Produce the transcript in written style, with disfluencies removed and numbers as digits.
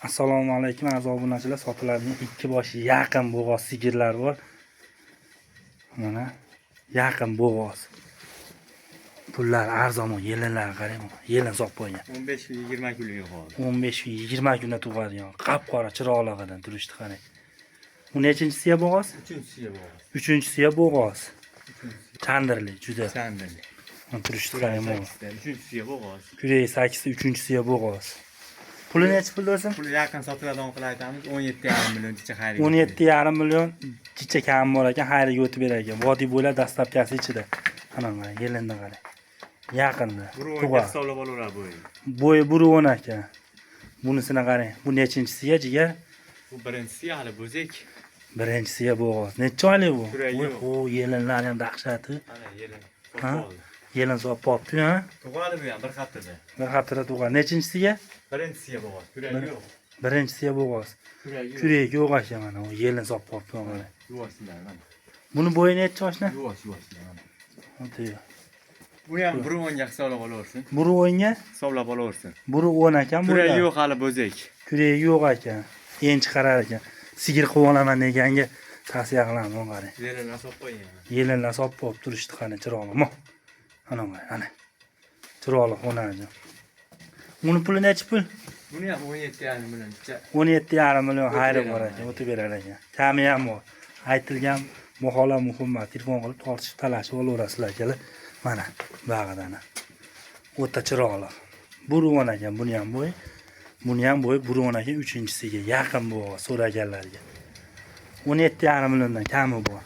Assalomu alaykum, aziz obunachilar. Sotiladigan ikki bosh yaqin bo'g'oz sigirlar bor. Mana yaqin bo'g'oz. Pullar arzon, yelinlarga qarang, yelin solib qo'ygan. 15 20 kunlik hozir. 15 kun, 20 kunda tug'adigan qop-qora chiroqlig'idan turishdi, qarang. Bu nechinchisiga bo'g'oz? Uchinchisiga bo'g'oz. Uchinchisiga bo'g'oz. Chandirli juda. Chandirli. Turishdi, qarang bu. Sakkizta, uchinchisiga bo'g'oz. Kuragi 8, uchinchisiga bo'g'oz. Puli nechi pul do'stim? Puli yaqin sotiladigan qilib aytamiz, 17,5 million jicha xayriga. 17,5 million, jicha kam bor ekan, xayriga o'tib berar ekan. Vodiy bo'ylab dastlabkasi ichida. Ana mana yelinni qarang. Yaqinda. Bir o'nga Tug'adi. hisoblab olaveradi bo'yi. Bo'yi 1.10 ekan. Bunisini qarang. Bu nechinchisiga, jigar? Bu birinchisi, hali bo'zek. Birinchisiga bo'g'oz. Necha oylik bu? Kuragi Voy, yo'q. o, yelinlar ham dahshati. Ana yelin. Ha? Yelin solib qolibdi, ha? Tug'adi bu ham bir haftada. Bir haftada tug'adi. Nechinchisiga? Birinchisiga bo'g'oz. Kuragi yo'q. Birinchisiga bo'g'oz. Kuragi yo'q. Kuragi yo'q ekan mana. U yelin solib qolibdi, qarang. Yuvosinglar mana. Buni bo'yi necha oshna? Yuvosh, yuvosinglar mana. O'tiyor. Bu ham bir o'nga hisoblab olaversin. Buri o'nga, Hisoblab olaversin. buri 10 ekan Kuragi bo'ylari. yo'q, hali bo'zek. Kuragi yo'q ekan. Endi chiqarar ekan. Sigir qilib olaman deganga tavsiya qilaman, buni qarang. Yelinlar solib qo'ygan. Yelinlar solib qo'yib turishdi, qani chiroyli. Mo. Ana qarang, ana. Chiroyli xonajon. Uni puli nechi pul? Buni ham 17,5 million jicha. 17,5 million O'tib xayri berar bor ekan. ekan, o'tib berar ekan. Kami ham bor. Aytilgan baholar muhim emas. Telefon qilib tortishib talashib olaverasizlar, akalar. Mana bag'idan. O'ta chiroyli. Buruvon ekan buni ham bo'yi. Buni ham bo'yi buruvon ekan, uchinchisiga yaqin bu so'raganlarga. 17,5 milliondan kami bor.